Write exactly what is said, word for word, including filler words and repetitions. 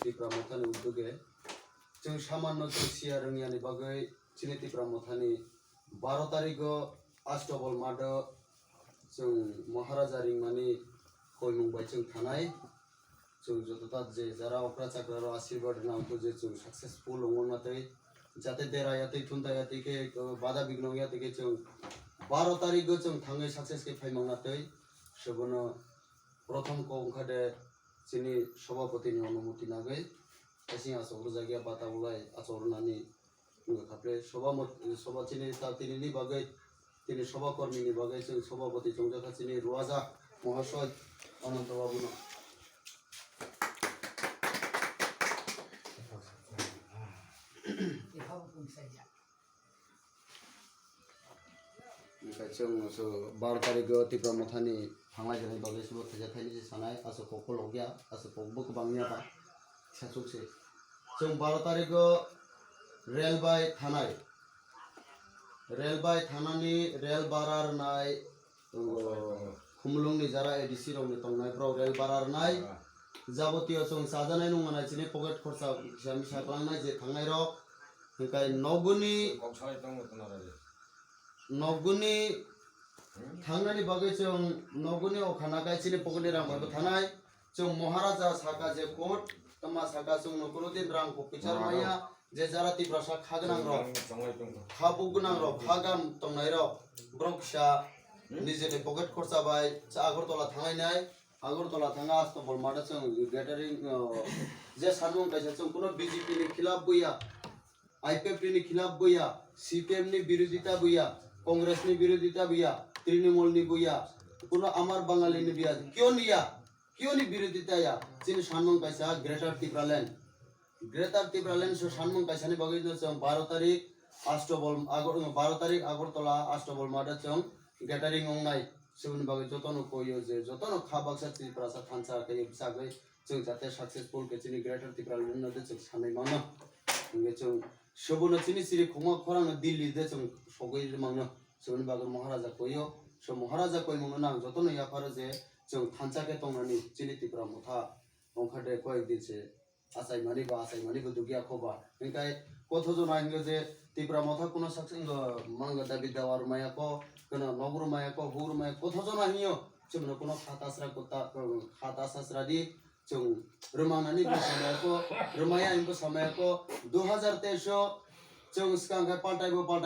Tipra Motha ni uddog e, chung samanno chung siya rungya ni bagwi chini Tipra Motha ni baro tarik o Astobol Math o chung Maharaja ringmani koimung bai chung thanai. Chung joto ta je jara okra chakra rao asirbad rwnang kho je chung successful ongna tei, jate dera ya tei, thunta ya tei khe, bada bigno ya tei khe chung baro tarik o chung thangwi success khe phaimang na tei, sebono prothom kok wngkha de chini sobhapoti ni onumoti nagwi, asing achouh rwjak ya bata ulai achouh rwnani wngkha khaple, sobha chini ta tini ni bagwi, tini sobha kormi ni bagwi chwng sobhapoti chongjak kha chini Ruaja Mohasoy Ananto Babu no. Hingkhe chwng so baro tarik o Tipra Motha ni thanglai jani bagwi subo thaisa thaini se sanai, asa kok pho lok ya, asa kok bo kwbang ya ba, kisa chuk se. Chwng baro tarik o rel bai thanai, rel bai thanani rel bara rwnai, Khumulwng ni jara A D C rok ni tongnai, brao rel bara rwnai. Jabotiyo chwng chajanai nungmanai chini pocket khorsa kisa misa klangnai je thangnai rok. Hingkhe noguni, noguni thangnani bagwi chwng noguni okha nakai chini pocket ni rang bai bo thanai. Chwng Maharaja saka je court, tma saka chwng no kuno din rang kok pichar maya, je jara Tiprasa kha gwnang rok, kha buk gwnang rok, kha gam tongnai rok, borok kisa nijeni pocket khorsa bai cha Agartala thanglai nai, Agartala thangwi Astobol Math o chwng gathering, je sanmung kaisa chwng kuno B J P ni khilap buya, I P F T ni khilap buya, C P M ni birodita buya, Congress ni birodita buya, Trinamool ni buya, kuno amar Bangali ni buya, kio ni ya, kio ni birodita ya, chini sanmung kaisa Greater Tipraland. Greater Tipraland so sanmung kaisa ni bagwi no chwng baro tarik Astobol Agar-, baro tarik Agartala Astobol Math o chwng gathering wngnai. Chini bagwi joto no koi o je joto no kha baksa Tiprasa thansa khe bwsagwi chwng jate successful khe chini Greater Tipraland no de chwng sanai mano. Hingkhe chwng sobono chini chiri khongma khorang no Delhi de chwng sogwi mano. Chini bagwi Maharaja koi o, so Maharaja koimung no nang joto no yapharo je chwng thansa khe tongnani chini Tipra Motha ongkha de koyek din se. Achaimani ba, achaimani bo dugya kho ba. Hingkhe kotho jona hingyo je Tipra Motha kuno sakse wngkha mangga dabi dawa rwmaya kho, kuno nog rwmaya kho, hu rwmaya kho, kotho jona hingyo. Chwngno kuno kha tasra kota, kha tasra di, chwng rwmangnani bo samaya kho, rwmaya hingkhe samaya kho, dui hazar teis o chwng swkang khe paltai bo paltai.